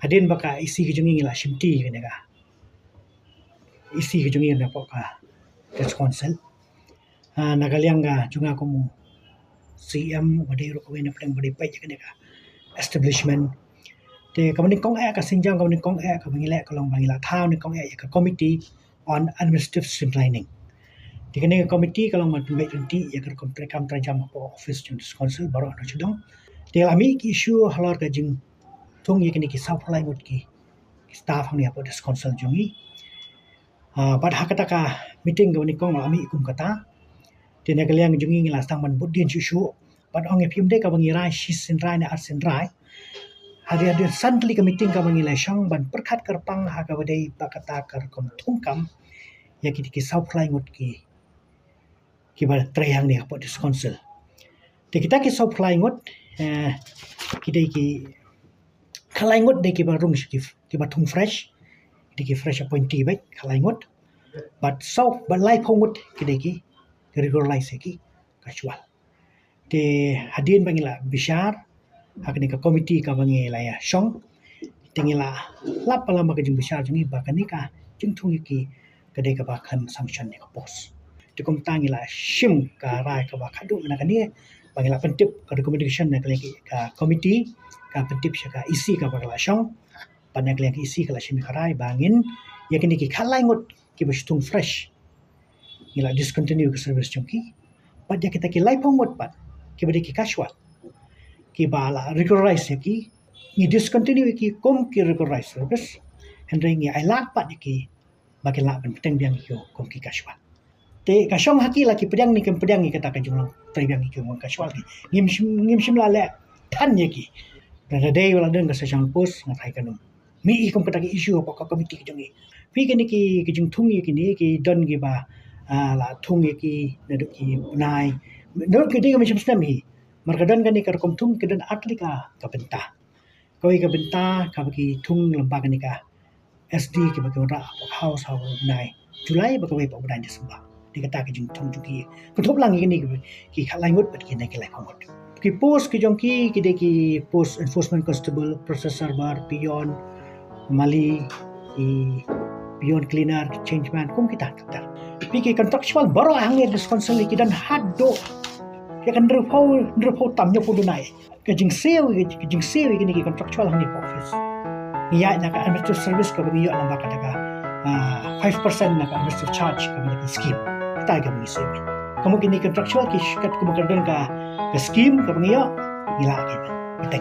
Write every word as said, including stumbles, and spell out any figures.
Hadien ba ka E C ka jong ngi la shimti kane ka E C ka jong ngi na pok ka District Council. Ah, na ka liang ka jong nga kum u C M, ba dei ruh kawei na pdeng ba dei peit ïa kane ka establishment. Te kaba nyngkong eh, ka sienjam kaba nyngkong eh kaba ngi leh ka long ba ngi la thaw nyngkong eh ïa ka Committee on Administrative Streamlining. Te kane ka committee ka long ban pynbeit ryntih ïa ka rukom treikam treijam hapoh office jong District Council baroh na shnong. Te la mih ki issue halor ka jingthung ïa kine ki saw phew lai ngut ki, ki staff hangne hapoh District Council jong ngi. Ah, bad ha kata ka meeting kaba nyngkong la mih kum kata. Te na ka liang jong ngi ngi la sdang ban bud dien shuh shuh. Bad ong ïa phi, ym dei kaba ngi rai shi sien rai ne ar sien rai. Hadien hadien san tylli ka meeting kaba ngi la shong ban pyrkhat kyrpang ha kaba dei ba kata ka rukom thungkam ïa ki, ki saw phew lai ngut ki, kiba trei hangne hapoh District Council. Te kita ki saw phew lai ngut, eh, ki dei ki, khatlai ngut dei kiba rung sha ki, kiba thung fresh, dei ki fresh appointee beit, khatlai ngut. Bad saw, bad laiphew ngut ki dei ki, ki regularize ïa ki casual. Te hadien ba ngi la bishar ha kane ka committee kaba ngi la ïa shong, te ngi la lap palam ba ka jingbishar jong ngi ba kane ka jingthung ïa ki ka dei kaba khlem sanction ïa ka post. Te kumta ngi la shim ka rai kaba khadduh na kane, ba ngi la pyntip ka recommendation na ka, ka committee, ka pyntip sha ka E C kaba ka la shong. Bad na ka liang ka E C ka la shim ïa ka rai ba ngin, ïa kine ki khatlai ngut kiba shu thung fresh, ngi la discontinue ka service jong ki. Bad ïa kita ki laiphew ngut pat kiba dei ki casual, kiba la regularize ïa ki, ngi discontinue ïa ki kum ki regularize service. Hynrei ngi ailad pat ïa ki ba kin lah ban bteng biang ïa ki kum ki casual. Te ka shong ha ki la ki pdiang ne kim pdiang ïa kata ka jinglong trei biang ïa ki kum casual ki. Ngim shym, ngim shym la leh than ïa ki. Lada dei ba la don ka sanction post, nga tharai kan ym mih kum kata ka issue hapoh ka committee ka jong ngi. Phi, kine ki, ki jingthung ïa kine ki don kiba, ah, la thung ïa ki naduh ki bnai, naduh ki dei ka mynsiem snem hi. Namar ka don kane ka rukom thung ki don ar tylli ka, ka bynta. Kawei ka bynta kaba ki thung lyngba kane ka S D kiba ki wanrah hapoh House ha u bnai July bad kawei hapoh u bnai December. Dei kata ka jingthung jong ki. Kynthup lang ïa kine ki, ki khatlai ngut bad kine ki laiphew ngut. Ki post ki jong ki, ki dei ki post enforcement constable, process server, peon, mali, ki peon cleaner, ki changeman, kum kita, kita. Phi, ki contractual baroh hangne District Council ki don haduh ïa ka hynriewphew, hynriewphew tam, hynñiewphew duna. Ka jingsiew, ka jingsiew ïa kine ki contractual hangne hapoh office, ngi ïaid na ka administrative service kaba ngi ïoh lyngba kata ka, ah, five percent na ka administrative charge kaba na ka scheme. Kata kaba ngi siew. Ka mut kine contractual ki kat ka mut ka don ka, ka scheme kaba ngi ïoh, ngi lah ki, ngi tang.